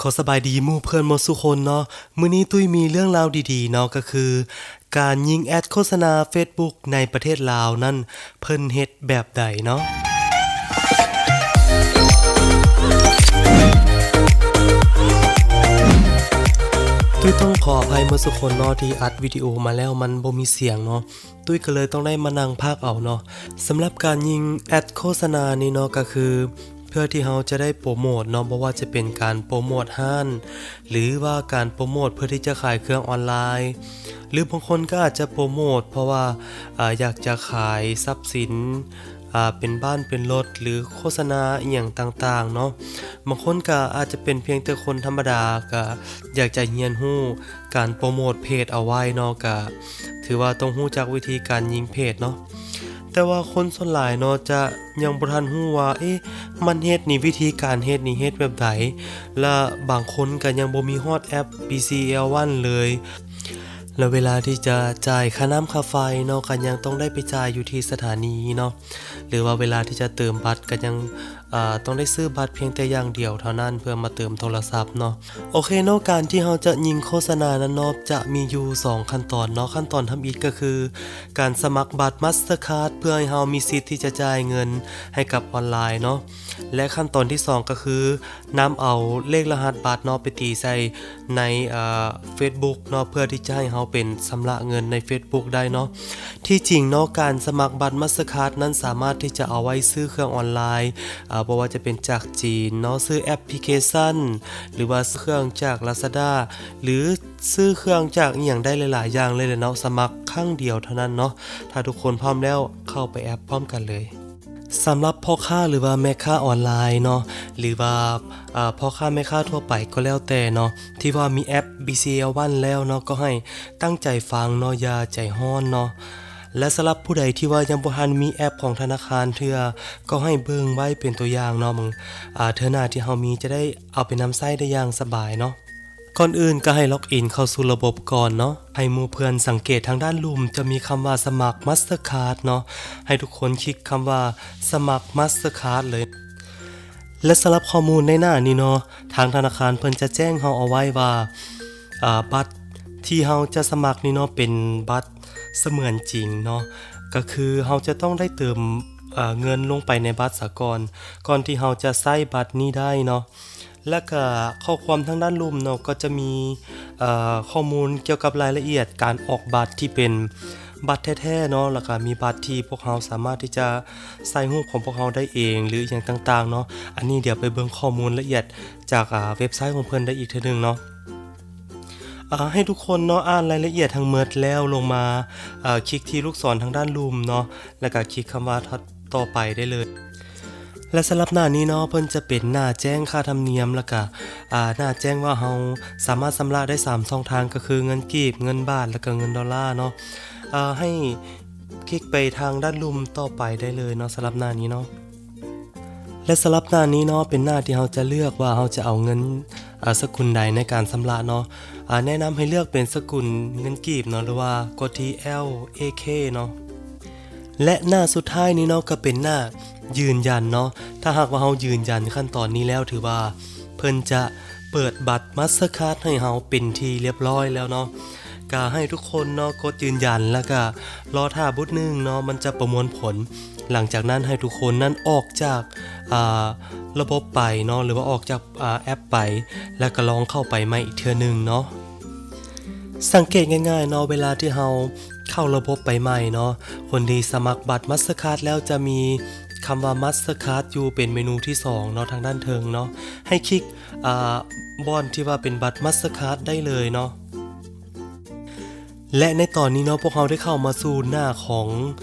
ຂໍສະບາຍດີໝູ່ເພື່ອນໝົດສູ່ຄົນເນາະ. ມື້ນີ້ຕຸ້ຍມີເລື່ອງລາວດີໆເນາະ ກໍຄືການຍິງແອັດໂຄສະນາເຟສບຸກໃນປະເທດລາວນັ້ນ ເພິ່ນເຮັດແບບໃດເນາະ. ຕຸ້ຍຕ້ອງຂໍອະໄພໝົດສູ່ຄົນເນາະ ທີ່ອັດວິດີໂອມາແລ້ວມັນບໍ່ມີສຽງເນາະ. ຕຸ້ຍກໍເລີຍຕ້ອງໄດ້ມານັ່ງພາກເອົາເນາະ. ສຳລັບການຍິງແອັດໂຄສະນານີ້ເນາະ ກໍຄືເພື່ອທີ່ເຮົາຈະໄດ້ໂປຣໂມດເນາະ, ບໍ່ວ່າຈະເປັນການໂປຣໂມດຮ້ານ ຫຼືວ່າການໂປຣໂມດເພື່ອທີ່ຈະຂາຍເຄື່ອງອອນລາຍ ຫຼືບາງຄົນກໍອາດຈະໂປຣໂມດເພາະວ່າ ອາ ຢາກຈະຂາຍຊັບສິນ ອາ ເປັນບ້ານເປັນລົດ ຫຼືໂຄສະນາອີ່ຫຍັງຕ່າງໆເນາະ. ບາງຄົນກໍອາດຈະເປັນພຽງແຕ່ຄົນທຳມະດາ ກໍຢາກຈະຮຽນຮູ້ ການໂປຣໂມດເພຈເອົາໄວ້ເນາະ ກະຖືວ່າຕ້ອງຮູ້ຈັກວິທີການຍິງເພຈເນາະ. ແຕ່ວ່າຄົນສ່ວນຫຼາຍເນາະ ຈະຍັງບໍ່ທັນຮູ້ວ່າ ເອະ ມັນເຮັດນີ້ ວິທີການເຮັດນີ້ເຮັດແບບໃດ ແລະບາງຄົນກໍຍັງບໍ່ມີຮອດແອັບ ບີຊີແອລວັນ ເລີຍ ແລະເວລາທີ່ຈະຈ່າຍຄ່ານ້ຳຄ່າໄຟເນາະ ກໍຍັງຕ້ອງໄດ້ໄປຈ່າຍຢູ່ທີ່ສະຖານີເນາະ ຫຼືວ່າເວລາທີ່ຈະເຕີມບັດກໍຍັງ ອາ ຕ້ອງໄດ້ຊື້ບັດພຽງແຕ່ຢ່າງດຽວເທົ່ານັ້ນ ເພື່ອມາເຕີມໂທລະສັບເນາະ. ໂອເຄເນາະ, ການທີ່ເຮົາຈະຍິງໂຄສະນານັ້ນເນາະ ຈະມີຢູ່ສອງຂັ້ນຕອນເນາະ. ຂັ້ນຕອນທຳອິດກໍຄືການສະໝັກບັດ Mastercard ເພື່ອໃຫ້ເຮົາມີສິດທີ່ຈະຈ່າຍເງິນໃຫ້ກັບອອນລາຍເນາະ ແລະ ຂັ້ນຕອນທີສອງກໍຄືນຳເອົາເລກລະຫັດບັດເນາະ ໄປຕີໃສ່ໃນ ອາ ເຟສບຸກເນາະ ເພື່ອທີ່ຈະໃຫ້ເຮົາເປັນຊຳລະເງິນໃນເຟສບຸກໄດ້ເນາະ. ທີ່ຈິງເນາະ ການສະໝັກບັດ Mastercard ນັ້ນສາມາດທີ່ຈະເອົາໄວ້ຊື້ເຄື່ອງອອນລາຍ ອາ ບໍ່ວ່າຈະເປັນຈາກຈີນເນາະ ຊື້ແອັບພລິເຄຊັນ ຫຼືວ່າຊື້ເຄື່ອງຈາກ Lazada ຫຼືຊື້ເຄື່ອງຈາກອີ່ຫຍັງໄດ້ຫຼາຍໆຢ່າງເລີຍແຫຼະເນາະ, ສະໝັກຄັ້ງດຽວເທົ່ານັ້ນເນາະ. ຖ້າທຸກຄົນພ້ອມແລ້ວ ເຂົ້າໄປແອັບພ້ອມກັນເລີຍ. ສຳລັບພໍ່ຄ້າ ຫຼືວ່າແມ່ຄ້າອອນລາຍເນາະ ຫຼືວ່າ ອາ ພໍ່ຄ້າແມ່ຄ້າທົ່ວໄປກໍແລ້ວແຕ່ເນາະ ທີ່ວ່າມີແອັບ ບີຊີແອລວັນ ແລ້ວເນາະ ກໍໃຫ້ຕັ້ງໃຈຟັງເນາະ ຢ່າໃຈຮ້ອນເນາະ. ແລະ ສຳລັບຜູ້ໃດທີ່ວ່າຍັງບໍ່ທັນມີແອັບຂອງທະນາຄານເທື່ອ ກໍໃຫ້ເບິ່ງໄວ້ເປັນຕົວຢ່າງເນາະ, ບາງ ອາ ເທື່ອໜ້າທີ່ເຮົາມີຈະໄດ້ເອົາໄປນຳໃຊ້ໄດ້ຢ່າງສະບາຍເນາະ. ກ່ອນອື່ນກໍໃຫ້ລັອກອິນເຂົ້າສູ່ລະບົບກ່ອນເນາະ. ໃຫ້ໝູ່ເພື່ອນສັງເກດທາງດ້ານລຸ່ມຈະມີຄຳວ່າ ສະໝັກ Mastercard ເນາະ, ໃຫ້ທຸກຄົນຄລິກຄຳວ່າ ສະໝັກ Mastercard ເລີຍ. ແລະ ສຳລັບຂໍ້ມູນໃນໜ້ານີ້ເນາະ ທາງທະນາຄານເພິ່ນຈະແຈ້ງເຮົາເອົາໄວ້ວ່າ ອາ ບັດທີ່ເຮົາຈະສະໝັກນີ້ເນາະ ເປັນບັດສະເໝືອນຈິງເນາະ, ກໍຄືເຮົາຈະຕ້ອງໄດ້ເຕີມ ອາ ເງິນລົງໄປໃນບັດສາກ່ອນ ກ່ອນທີ່ເຮົາຈະໃຊ້ບັດນີ້ໄດ້ເນາະ. ແລະກະຂໍ້ຄວາມທາງດ້ານລຸ່ມເນາະ ກໍຈະມີ ເອີ ຂໍ້ມູນກ່ຽວກັບລາຍລະອຽດການອອກບັດທີ່ເປັນບັດແທ້ໆເນາະ, ແລະກະມີບັດທີ່ພວກເຮົາສາມາດທີ່ຈະໃສ່ຮູບຂອງພວກເຮົາໄດ້ເອງ ຫຼື ອີ່ຫຍັງຕ່າງໆເນາະ. ອັນນີ້ດຽວໄປເບິ່ງຂໍ້ມູນລະອຽດຈາກ ອາ ເວັບໄຊຂອງເພິ່ນໄດ້ອີກເທື່ອໜຶ່ງເນາະ. ອາ ໃຫ້ທຸກຄົນເນາະ ອ່ານລາຍລະອຽດທັງໝົດແລ້ວລົງມາ ອາ ຄລິກທີ່ລູກສອນທາງດ້ານລຸ່ມເນາະ ແລະກະຄລິກຄຳວ່າ ຖັດຕໍ່ໄປໄດ້ເລີຍ. ແລະ ສຳລັບໜ້ານີ້ເນາະ ເພິ່ນຈະເປັນໜ້າແຈ້ງຄ່າທຳນຽມ ແລະກະ ອາ ໜ້າແຈ້ງວ່າເຮົາສາມາດຊຳລະໄດ້ສາມຊ່ອງທາງ ກໍຄືເງິນກີບ, ເງິນບາດ ແລະກະເງິນໂດລາເນາະ. ອາ ໃຫ້ຄລິກໄປທາງດ້ານລຸ່ມຕໍ່ໄປໄດ້ເລີຍເນາະ ສຳລັບໜ້ານີ້ເນາະ. ແລະ ສຳລັບໜ້ານີ້ເນາະ ເປັນໜ້າທີ່ເຮົາຈະເລືອກວ່າເຮົາຈະເອົາເງິນ ອາ ສະກຸນໃດໃນການຊຳລະເນາະ. ອາ ແນະນຳໃຫ້ເລືອກເປັນສະກຸນເງິນກີບເນາະ ຫຼືວ່າກົດທີ່ ແອລ ເອ ເຄ ເນາະ. ແລະ ໜ້າສຸດທ້າຍນີ້ເນາະ ກໍເປັນໜ້າຢືນຢັນເນາະ. ຖ້າຫາກວ່າເຮົາຢືນຢັນຂັ້ນຕອນນີ້ແລ້ວ ຖືວ່າເພິ່ນຈະເປີດບັດ Mastercard ໃຫ້ເຮົາເປັນທີ່ລຽບຮ້ອຍແລ້ວເນາະ. ກະໃຫ້ທຸກຄົນເນາະ ກົດຢືນຢັນ ແລ້ວກະລໍຖ້າບຸດໜຶ່ງເນາະ ມັນຈະປະມວນຜົນ. ຫຼັງຈາກນັ້ນໃຫ້ທຸກຄົນນັ້ນອອກຈາກ ອາ ລະບົບໄປເນາະ ຫຼືວ່າອອກຈາກ ອາ ແອັບໄປ ແລ້ວກໍລອງເຂົ້າໄປໃໝ່ອີກເທື່ອໜຶ່ງເນາະ. ສັງເກດງ່າຍໆເນາະ ເວລາທີ່ເຮົາເຂົ້າລະບົບໄປໃໝ່ເນາະ ຄົນທີ່ສະໝັກບັດ Mastercard ແລ້ວຈະມີຄຳວ່າ Mastercard ຢູ່ເປັນເມນູທີສອງເນາະ ທາງດ້ານເທິງເນາະ. ໃຫ້ຄລິກ ອາ ບ່ອນທີ່ວ່າເປັນບັດ Mastercard ໄດ້ເລີຍເນາະ. ແລະ ໃນຕອນນີ້ເນາະ ພວກເຮົາໄດ້ເຂົ້າມາສູ່ໜ້າຂອງ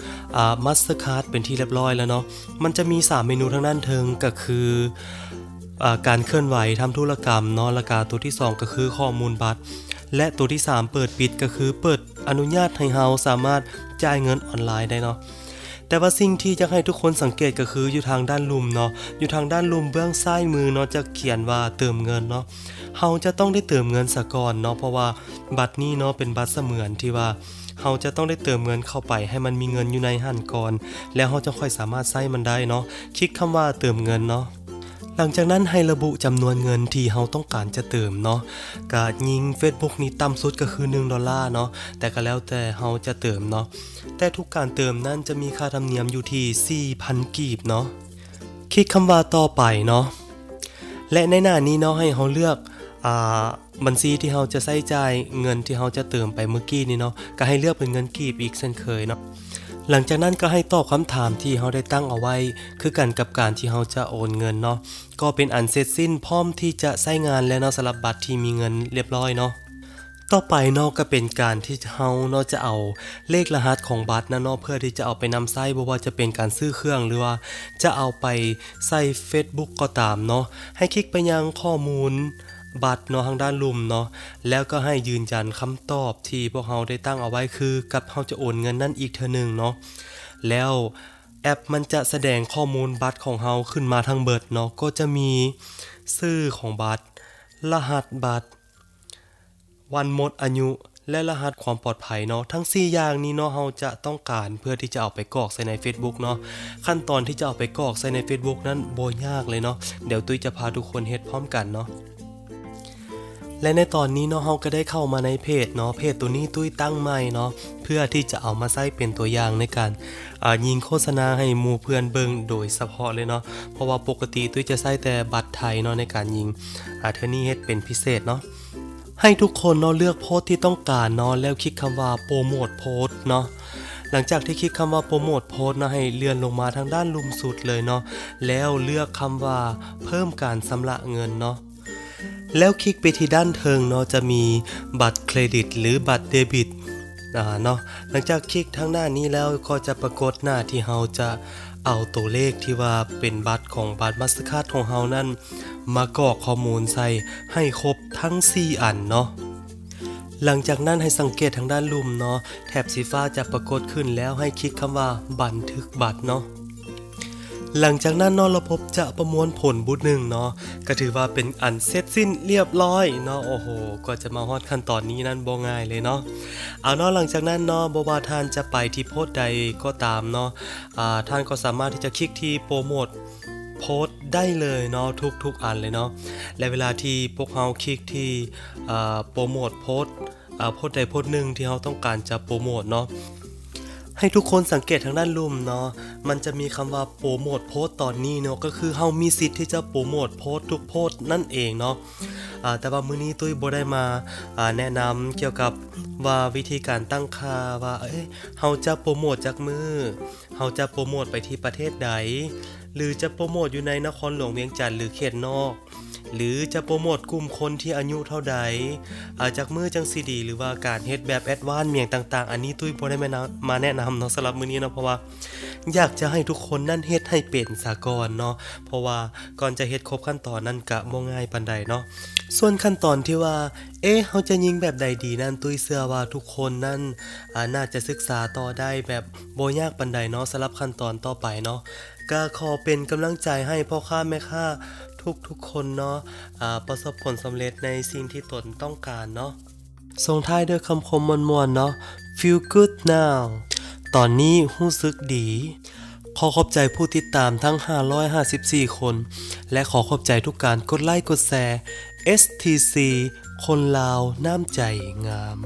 ອາ Mastercard ເປັນທີ່ລຽບຮ້ອຍແລ້ວເນາະ. ມັນຈະມີສາມເມນູທາງດ້ານເທິງ ກໍຄື ອາ ການເຄື່ອນໄຫວທຳທຸລະກຳເນາະ, ແລ້ວກະຕົວທີສອງກໍຄືຂໍ້ມູນບັດ ແລະ ຕົວທີສາມເປີດປິດ ກໍຄືເປີດອະນຸຍາດໃຫ້ເຮົາສາມາດຈ່າຍເງິນອອນລາຍໄດ້ເນາະ. ແຕ່ວ່າສິ່ງທີ່ຢາກໃຫ້ທຸກຄົນສັງເກດກໍຄືຢູ່ທາງດ້ານລຸ່ມເນາະ, ຢູ່ທາງດ້ານລຸ່ມເບື້ອງຊ້າຍມືເນາະ ຈະຂຽນວ່າເຕີມເງິນເນາະ. ເຮົາຈະຕ້ອງໄດ້ເຕີມເງິນສາກ່ອນເນາະ ເພາະວ່າບັດນີ້ເນາະ ເປັນບັດສະເໝືອນທີ່ວ່າເຮົາຈະຕ້ອງໄດ້ເຕີມເງິນເຂົ້າໄປ ໃຫ້ມັນມີເງິນຢູ່ໃນຫັ້ນກ່ອນ ແລ້ວເຮົາຈະຄ່ອຍສາມາດໃຊ້ມັນໄດ້ເນາະ. ຄລິກຄຳວ່າເຕີມເງິນເນາະ. ຫຼັງຈາກນັ້ນໃຫ້ລະບຸຈຳນວນເງິນທີ່ເຮົາຕ້ອງການຈະເຕີມເນາະ. ກະຍິງ Facebook ນີ້ຕ່ຳສຸດກະຄືໜຶ່ງໂດລາເນາະ, ແຕ່ກະແລ້ວແຕ່ເຮົາຈະເຕີມເນາະ. ແຕ່ທຸກການເຕີມນັ້ນຈະມີຄ່າທຳນຽມຢູ່ທີ່ສີ່ພັນກີບເນາະ. ຄລິກຄຳວ່າຕໍ່ໄປເນາະ ແລະ ໃນໜ້ານີ້ເນາະ ໃຫ້ເຮົາເລືອກ ອ່າ ບັນຊີທີ່ເຮົາຈະໃຊ້ຈ່າຍເງິນທີ່ເຮົາຈະເຕີມໄປເມື່ອກີ້ນີ້ເນາະ, ກະໃຫ້ເລືອກເປັນເງິນກີບອີກເຊັ່ນເຄີຍເນາະ. ຫຼັງຈາກນັ້ນກະໃຫ້ຕອບຄຳຖາມທີ່ເຮົາໄດ້ຕັ້ງເອົາໄວ້ ຄືກັນກັບການທີ່ເຮົາຈະໂອນເງິນເນາະ, ກໍເປັນອັນເສັດສິ້ນ ພ້ອມທີ່ຈະໃຊ້ງານແລ້ວເນາະ ສຳລັບບັດທີ່ມີເງິນລຽບຮ້ອຍເນາະ. ຕໍ່ໄປເນາະ ກະເປັນການທີ່ເຮົາເນາະຈະເອົາເລກລະຫັດຂອງບັດນັ້ນເນາະ ເພື່ອທີ່ຈະເອົາໄປນຳໃຊ້ ບໍ່ວ່າຈະເປັນການຊື້ເຄື່ອງ ຫຼືວ່າຈະເອົາໄປໃຊ້ Facebook ກໍຕາມເນາະ. ໃຫ້ຄລິກໄປຍັງຂໍ້ມູນບັດເນາະ ທາງດ້ານລຸ່ມເນາະ ແລ້ວກໍໃຫ້ຢືນຢັນຄຳຕອບທີ່ພວກເຮົາໄດ້ຕັ້ງເອົາໄວ້ ຄືກັບເຮົາຈະໂອນເງິນນັ້ນອີກເທື່ອໜຶ່ງເນາະ. ແລ້ວແອັບມັນຈະສະແດງຂໍ້ມູນບັດຂອງເຮົາຂຶ້ນມາທັງເບິດເນາະ, ກໍຈະມີຊື່ຂອງບັດ, ລະຫັດບັດ, ວັນໝົດອາຍຸ ແລະ ລະຫັດຄວາມປອດໄພເນາະ. ທັງສີ່ຢ່າງນີ້ເນາະ ເຮົາຈະຕ້ອງການເພື່ອທີ່ຈະເອົາໄປກອກໃສ່ໃນ Facebook ເນາະ. ຂັ້ນຕອນທີ່ຈະເອົາໄປກອກໃສ່ໃນ Facebook ນັ້ນບໍ່ຍາກເລີຍເນາະ, ດຽວຕຸ້ຍຈະພາທຸກຄົນເຮັດພ້ອມກັນເນາະ. ແລະ ໃນຕອນນີ້ເນາະ ເຮົາກະໄດ້ເຂົ້າມາໃນເພຈເນາະ, ເພຈໂຕນີ້ຕຸ້ຍຕັ້ງໃໝ່ເນາະ ເພື່ອທີ່ຈະເອົາມາໃຊ້ເປັນຕົວຢ່າງໃນການ ອາ ຍິງໂຄສະນາໃຫ້ໝູ່ເພື່ອນເບິ່ງໂດຍສະເພາະເລີຍເນາະ, ເພາະວ່າປົກກະຕິຕຸ້ຍຈະໃຊ້ແຕ່ບັດໄທເນາະໃນການຍິງ, ອາ ເທື່ອນີ້ເຮັດເປັນພິເສດເນາະ. ໃຫ້ທຸກຄົນເນາະເລືອກໂພສທີ່ຕ້ອງການເນາະ ແລ້ວຄລິກຄຳວ່າໂປຣໂມດໂພສເນາະ. ຫຼັງຈາກທີ່ຄລິກຄຳວ່າໂປຣໂມດໂພສເນາະ ໃຫ້ເລື່ອນລົງມາທາງດ້ານລຸ່ມສຸດເລີຍເນາະ ແລ້ວເລືອກຄຳວ່າເພີ່ມການຊຳລະເງິນເນາະ ແລ້ວຄລິກໄປທີ່ດ້ານເທິງເນາະ ຈະມີບັດເຄຣດິດ ຫຼື ບັດເດບິດ ອາ ເນາະ. ຫຼັງຈາກຄລິກທາງໜ້ານີ້ແລ້ວ ກໍຈະປາກົດໜ້າທີ່ເຮົາຈະເອົາໂຕເລກທີ່ວ່າເປັນບັດຂອງບັດມາສເຕີຄາດຂອງເຮົານັ້ນ ມາກອກຂໍ້ມູນໃສ່ໃຫ້ຄົບທັງສີ່ອັນເນາະ. ຫຼັງຈາກນັ້ນໃຫ້ສັງເກດທາງດ້ານລຸ່ມເນາະ ແຖບສີຟ້າຈະປາກົດຂຶ້ນ ແລ້ວໃຫ້ຄລິກຄຳວ່າບັນທຶກບັດເນາະ. ຫຼັງຈາກນັ້ນເນາະ ລະບົບຈະປະມວນຜົນບຸດໜຶ່ງເນາະ ກະຖືວ່າເປັນອັນເສັດສິ້ນລຽບຮ້ອຍເນາະ. ໂອ້ໂຫ ກວ່າຈະມາຮອດຂັ້ນຕອນນີ້ນັ້ນບໍ່ງ່າຍເລີຍເນາະ. ເອົາເນາະ ຫຼັງຈາກນັ້ນເນາະ ບໍ່ວ່າທ່ານຈະໄປທີ່ໂພສໃດກໍຕາມເນາະ ອາ ທ່ານກໍສາມາດທີ່ຈະຄລິກທີ່ໂປຣໂມດໂພສໄດ້ເລີຍເນາະ ທຸກໆອັນເລີຍເນາະ. ແລະ ເວລາທີ່ພວກເຮົາຄລິກທີ່ ອາ ໂປຣໂມດໂພສ ອາ ໂພສໃດໂພສໜຶ່ງທີ່ເຮົາຕ້ອງການຈະໂປຣໂມດເນາະ ໃຫ້ທຸກຄົນສັງເກດທາງດ້ານລຸ່ມເນາະ ມັນຈະມີຄຳວ່າໂປຣໂມດໂພສຕອນນີ້ເນາະ ກໍຄືເຮົາມີສິດທີ່ຈະໂປຣໂມດໂພສທຸກໂພສນັ້ນເອງເນາະ. ອາ ແຕ່ວ່າມື້ນີ້ຕຸ້ຍບໍ່ໄດ້ມາ ອາ ແນະນຳກ່ຽວກັບວ່າວິທີການຕັ້ງຄ່າວ່າ ເອີ ເຮົາຈະໂປຣໂມດຈັກມື້ ເຮົາຈະໂປຣໂມດໄປທີ່ປະເທດໃດ ຫຼື ຈະໂປຣໂມດຢູ່ໃນນະຄອນຫຼວງວຽງຈັນ ຫຼື ເຂດນອກ ຫຼື ຈະໂປຣໂມດກຸ່ມຄົນທີ່ອາຍຸເທົ່າໃດ ອາ ຈັກມື້ຈັ່ງຊິດີ ຫຼືວ່າການເຮັດແບບແອັດວານ ຫຍັງຕ່າງໆ ອັນນີ້ຕຸ້ຍບໍ່ໄດ້ມານຳ ມາແນະນຳເນາະ ສຳລັບມື້ນີ້ເນາະ ເພາະວ່າຢາກຈະໃຫ້ທຸກຄົນນັ້ນເຮັດໃຫ້ເປັນສາກ່ອນເນາະ ເພາະວ່າກ່ອນຈະເຮັດຄົບຂັ້ນຕອນນັ້ນກະບໍ່ງ່າຍປານໃດເນາະ. ສ່ວນຂັ້ນຕອນທີ່ວ່າ ເອ ເຮົາຈະຍິງແບບໃດດີນັ້ນ ຕຸ້ຍເຊື່ອວ່າທຸກຄົນນັ້ນ ອາ ໜ້າຈະສຶກສາຕໍ່ໄດ້ແບບບໍ່ຍາກປານໃດເນາະ ສຳລັບຂັ້ນຕອນຕໍ່ໄປເນາະ. ກະຂໍເປັນກຳລັງໃຈໃຫ້ພໍ່ຄ້າແມ່ຄ້າທຸກໆຄົນເນາະ ອາ ປະສົບຜົນສຳເລັດໃນສິ່ງທີ່ຕົນຕ້ອງການເນາະ. ສົ່ງທ້າຍດ້ວຍຄຳຄົມມ່ວນໆເນາະ Feel good now ຕອນນີ້ຮູ້ສຶກດີ. ຂໍຂອບໃຈຜູ້ຕິດຕາມທັງຫ້າຮ້ອຍຫ້າສິບສີ່ຄົນ ແລະ ຂໍຂອບໃຈທຸກການກົດໄລກົດແຊ. ເອສທີຊີ ຄົນລາວນ້ຳໃຈງາມ.